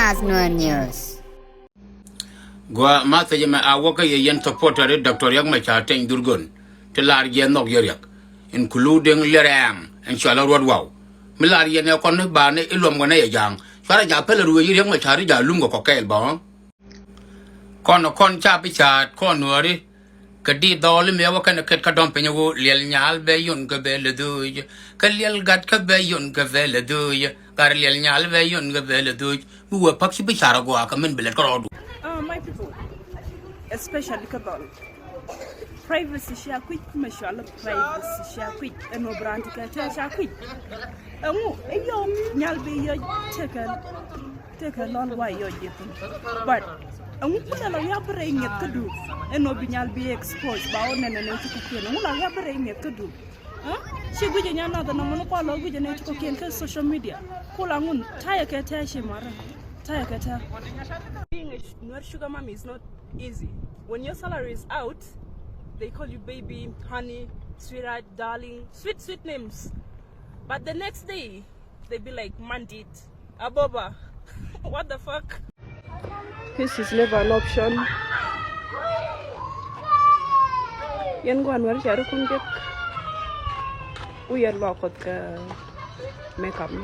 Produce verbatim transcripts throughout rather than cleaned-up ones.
As Nuer News. Gua message mɛ a wäkä yɛ yɛn supporter i Doctor Riek Machar Teny Dhurgon ti lar jɛ nhɔk yɛ riɛk, including Lirɛm ɛn cualä ruɔt waw. Mi lar yɛn ɛ kɔn ni banɛ iluɔm wänɛ yɛ ja̱a̱ŋ cuarɛ ja̱ pɛlɛ ruëë yi Riek Machar i̱ ja̱ lum kɛ kɔk kɛɛl bä. Kɔn kɔn ca bi ca̱a̱t kɔn Nuääri. Kɛ di dhɔɔli miɛ wä kɛn ket kä dɔm piny wu liɛl nyal bɛ yon kɛ bɛ lɛ dhuuc. Kɛ liɛl gat kɛ bɛ yon kɛ bɛ lɛ dhuuc. Gat liɛl nyal bɛ yon kɛ bɛ lɛ dhuuc. Mi wä pak ci bi car agua kɛ min bi lɛt kärɔɔdu. Ah, my people, especially kä dhɔl. Privacy cia kuic, mɛ cual privacy cia kuic. Ɛn wä brand kɛ tɛ cia kuic. Ɛŋu ɛ yɔ nyal bi yɔ tekɛ Tekɛ lɔl wa yɔ ji̱ thi̱n. But ɛŋu kulɛ la wiak bi rɛy ŋi̱eth kädu. Ɛn ɔ bi nyal bi expose ba ɔ nɛnɛ nɛ ci kɔkiɛn. Ɛŋu la wiak bi rɛy ŋi̱eth kädu. Ci guic ɛ nyan nath ɛn ɔ mɔni kua lɔ guic ɛ nɛ ci kɔkiɛn kä social media. Kula ŋun tayɛ kɛ tɛ̈ ci marɛ. Tayɛ kɛ tɛ̈. Being a sh- Nuer sugar mommy is not easy. When your salary is out, they call you baby, honey, sweetheart, darling, sweet, sweet names. But the next day, they be like, Mandit, Aboba, what the fuck? Peace is never an option. Yɛn guan wɛr cari kun jek. Wi yɛn lɔ kuth kɛ makeup ni.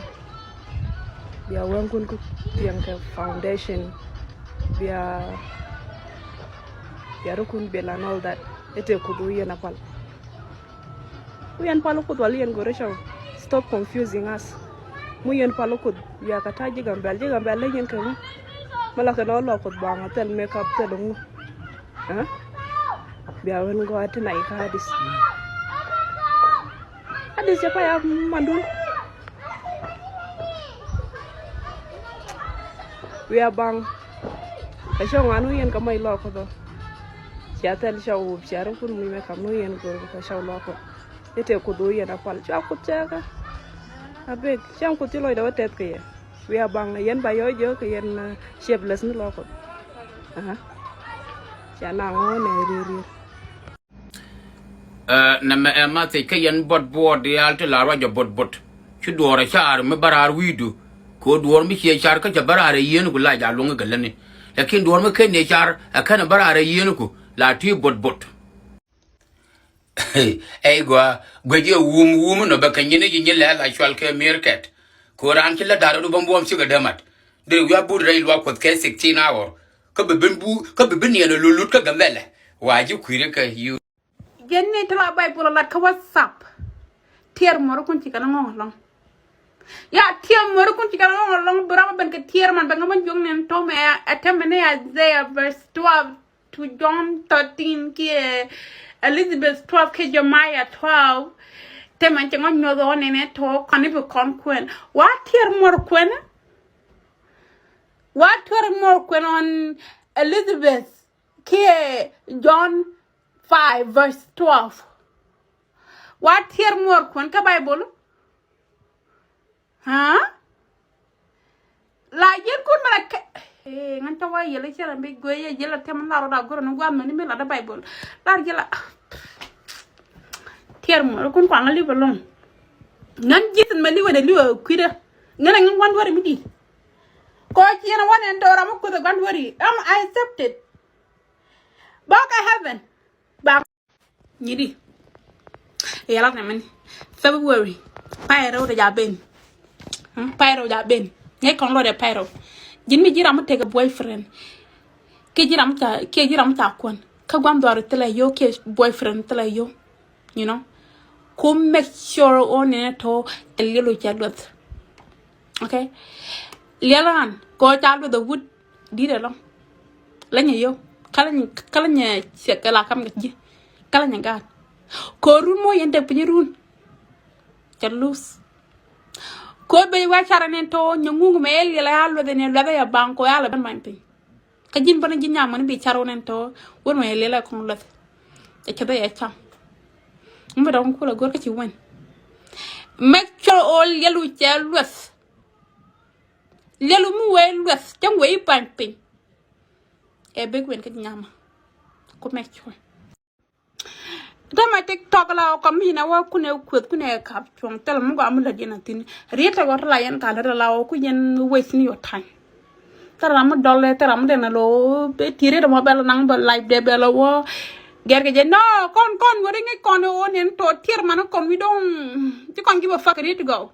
Bia wɛn kun ku tiɛŋ kɛ foundation. Bia, bia ri kun bil and all that. Ete kuth wi yɛn a pal. Ku yɛn pal Kuoth wal yɛn go̱rɛ cɔw. Stop confusing us. Mu yɛn pal Kuoth, bia kɛ ta̱a̱ ji̱ Gambɛl, ji̱ Gambɛl lɛ yɛn kɛ ŋu. Mɛ la kɛ nɔ lɔ Kuoth baŋ a thil makeup thil ŋu. Ɛ? Bia wen gɔaa ti na ikä Adis. Adis cɛ pa ya mandun. Wiaa baŋ. Kɛ cɔw ŋa̱n wi̱i̱ yɛn kɛ mɔc lɔɔk Kuoth ɔ. Cia thɛl cɔw wup cia rɔ kun mi mɛ kam ni wi̱i̱ yɛn go̱r kɛ cɔw lɔɔk Kuoth. I̱ tëë Kuoth wi̱i̱ yɛn a pal cua Kuoth cɛ kä. A bek cam Kuoth ci lɔcdɛ wä tɛth kɛ yɛ. Wiaa baŋ yɛn ba yɔ jiök kɛ yɛn, uh, shapeless ni lɔɔk Kuoth. Aha. Cia naŋ ŋɔ̱ɔ̱n ɛ rier rier. Ɛ, nɛmɛ ɛ ma thiec kä yɛn buɔt buɔt diaal ti la ruac ɛ buɔt buɔt. Ci duɔɔr ɛ car mi bä raar wi̱i̱du. Kɛ ɣöö duɔɔr mi ciɛ car kä cɛ bä raar ɛ yieen ku la jaal luɔ̱ŋ i̱ gɛ lätni. Lakin duɔɔr mi ken yɛ car ɛ kɛn ɛ bä raar ɛ yieen ku la ti buɔt buɔt. Ɛy gɔaa, guic ɛ wum wum nɔ bɛ kɛ nyin i̱ ji̱ nyin lɛ la cual kɛ mi̱i̱r kɛt. Kɛ ɣöö raan ci lät da̱r ɛ du bä buɔ̱m cikɛ dee mat. Dee wiaa but rɛy luaak Kuɔth kɛ sixteen hour. Kä bi ben bu, kä bi ben niɛn ɛ lulut kä Gambɛlɛ. Wa ji̱ kui̱ri kɛ you. Jɛn ni ti la Baibol lat kä WhatsApp. Tiɛɛr muɔrikun ci kɛn ŋɔŋ ɛlɔŋ. Ya, tiɛɛr muɔrikun ci kɛn ŋɔŋ ɛlɔŋ, bi ram ben kɛ tiɛɛr man bɛ ŋä ben juɔ̱ŋ ni tɔmɛ ɛ tɛmɛ ni Isaiah verse twelve to John thirteen kiɛ Elizabeth twelve kiɛ Jeremiah twelve. Tɛmɛ cɛ ŋä nyuɔth ɣɔn ni ni tɔ kɔn i̱ bi kɔn kuɛn. Wa tiɛɛr muɔrikun. Wa tiɛɛr muɔrikun ɣɔn Elizabeth kiɛ John five verse twelve. Wa tiɛɛr muɔrikun kä Baibol. Ha? La yɛn kun mɛ la kɛ. Ee, ŋän tɔ wa yɛl i̱ cɛ la bi guey yɛ yɛl a tɛm la rɔ da goro ni guam mɛ ni mi la da Baibol. La yɛl a. Tiɛɛr muɔrikun kua ŋä li̱p ɛlɔŋ. Ŋän ji̱th mɛ li̱p ɛn ɛ li̱p ɛ kui̱dä. Ŋän ɛ ŋän wan duäri mi di. Kɔ ciɛn wan ɛn dɔɔra mi kuth ɛ guan duäri. Am I accepted? Bak ɛ heaven. Bak. Nyiri. Yɛla nɛ mɛni. February. Pay rɛw de ja ben. Hmm, pay rɛw ja ben. Nyɛ kɔn lɔ de pay rɛw. Ji̱n mi ji̱ ram mi tekɛ boyfriend. Kiɛ ji̱ ram ca, kiɛ ji̱ ram ca kuɔn. Kä guam dhɔr thilɛ yo, kiɛ boyfriend thilɛ yo. You know. Ku make sure ɣän ni tɔ ɛ liɛl ɔ cɛ luɛth. Okay. Liɛl an kɔ ca luɛth ɛ wut. Di̱t ɛlɔ̱ŋ. Lä nyɛ yio̱w. Kä lä nyɛ, kä lä nyɛ ciɛ kɛ la kam kɛ ji̱. Kä lä nyɛ gaat. Kɛ run mɔ yɛn te piny run. Cɛ lose. Kɛ ben wä carɛ ni tɔ nyɛ ŋuŋ mɛ ɛ liɛl a luɛth ni luɛth ya baŋ kɔ ya lɛ ben baŋ piny. Kä ji̱n bä ni ji̱ nyam mɛ ni bi car wä ni tɔ wä mɛ ɛ liɛl a kɔŋ luɛth. Cɛ cɛ bä yɛ cam. Ŋu bɛ dɔ̱ŋ kulɛ go̱r kä ci wän. Make sure ɣän liɛl wä cɛ luɛth. Liɛlu mi wee luɛth cäŋ wee i̱ pa̱ny piny. Ɛ bek wen kä nyama. Ku mɛ cuɔ̱ŋ. Tämɛ TikTok la ɔ kɔm mi nɛ wä kunɛ kueth kunɛ kap cuɔ̱ŋ thil mi gɔaa mi lät yɛn a thi̱n. Riet tɛ gɔt la yɛn ka lät la ɔ ku yɛn waste ni your time. Thil ram mi dɔl, thil ram mi dɛn a lo, bɛ tiɛt rɛt mɔ bɛ la naŋ bɛ life dɛ bɛ la wä. Gɛr kɛ jɛ, no, kɔn, kɔn, wä ri ŋäc kɔn ɛ wä nɛn tɔ tiɛt man kɔn wi̱i̱ dɔŋ. Ci kɔn give a fuck ri ti gɔw.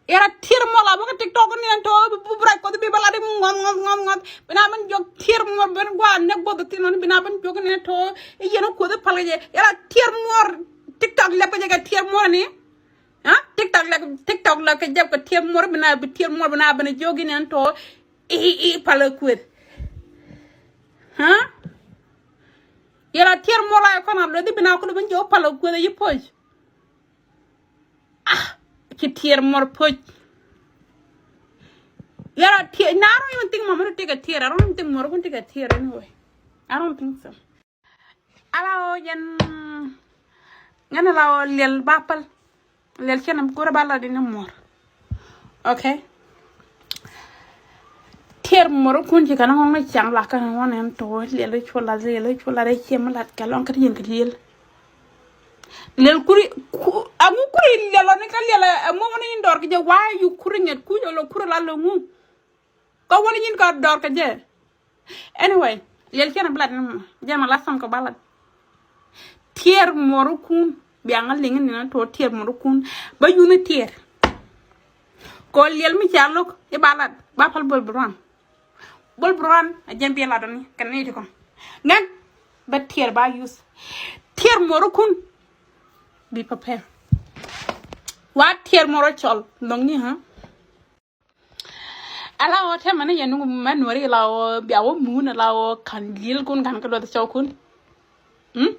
Yɛra tiɛt muɔr la bä kä TikTok ni ɛn tɔ bi, bi, bi rac Kuɔth bi bä la di ŋɔth, ŋɔth, ŋɔth, ŋɔth. Bi na ben jiök tiɛt muɔr ben gua̱a̱ nɛ guɔth thin ɔni bi na ben jiök ni ɛn tɔ. I̱ yɛn Kuɔth i̱ pal kɛ jɛ. Yɛra tiɛt muɔr TikTok lɛp kɛ jɛ kɛ tiɛt muɔr ni. Ha? TikTok lɛp, TikTok lɛp kɛ jɛ kɛ tiɛt muɔr bi na bi tiɛt muɔr bi na ben jiök ni ɛn tɔ. I̱, i̱, i̱ pal kɛ Kuɔth. Ha? Yɛra tiɛt muɔr la yɛ kɔn a lueth i̱ bi na kul ben jiök pal kɛ Kuɔth i̱ poc. Ah, ci tiɛt muɔr poc. Yɛra tiɛt, na, I don't even think mama to take a tear. I don't even think muɔr kun take a tear anyway. I don't think so. Ala o jɛn, ŋɛn ala o liɛl ba pal. Liɛl cɛn am kura ba la di ni muɔr. Okay. Tiɛt muɔr kun ci kana ŋɔŋ ni caŋ la kana ŋɔŋ ni ɛn tɔ liɛl cu la, liɛl cu la rɛ ciɛ mi lat kɛ lɔŋ kä ti yɛn kɛ liɛl. Lel kuri, ku, aŋu kuri lel ɔ ni ka lel ɛ, ɛ ŋu wani nyin dɔr kɛ jɛ, why you kuri ŋet ku jɛ lɔ kuri la lɔ ŋu. Ka wani nyin ka dɔr kɛ jɛ. Anyway, lel kɛn a bi lat ni mɔ, jɛ ma la sam kɛ ba lat. Tiɛt muɔr kun, bia ŋa liŋ ni na tɔ tiɛt muɔr kun. Ba yuni tiɛt. Kɔ lel mi ca lok, i ba lat, ba pal bol bi ruan. Bol bi ruan a jɛn bi ladɔni kɛn ni ti kɔn. Ŋɛn bɛ tiɛt ba use. Tiɛt muɔrikun. Be prepare. Wa tiɛt muɔrɔ cɔl. Lɔŋni ha. Ala wä tɛmɛ ni yɛn nuŋ mɛ nuɔri la wä bia wä mun la wä kan liel kun kan kɛ luɔth cɔw kun. Hmm?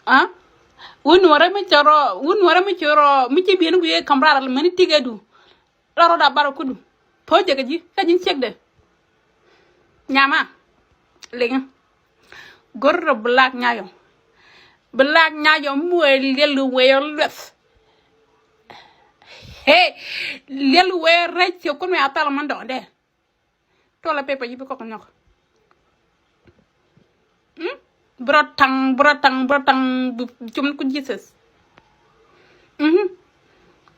Ah? Wun nuɔrɛ mi cɔrɔ, wun nuɔrɛ mi cɔrɔ, mi ci biɛn ku ye kamra la mɛ ni tikɛ du. La rɔda barɔ kudu. Pojɛ kɛ ji̱ kä ji̱n ciekdɛ. Nyama. Liŋä. Go̱r rɔ Black Nyayo. Black Nyayo muɛ liɛl wee luɛth. Hey, liɛl wee rɛc thiok kun mɛ a thal man dɔndɛ. Tuɔlɛ pepa yipi kɔk nyɔk. Mm? Bro tang, bro tang, bro tang, bu-, cum ku Jesus. Mhm.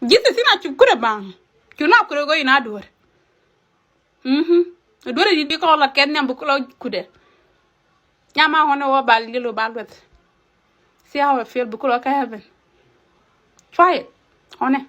Jesus ina cu kurɛ baŋ. Cu na kurɛ go ina duɔr. Mhm. Duɔr di di kɔ la kɛn nyam bu kɔ la kudɛ. Nyama hɔnɛ wɔ ba lilo ba luɛth. See how I feel bu kɔ la ka heaven. Try it. Hɔnɛ.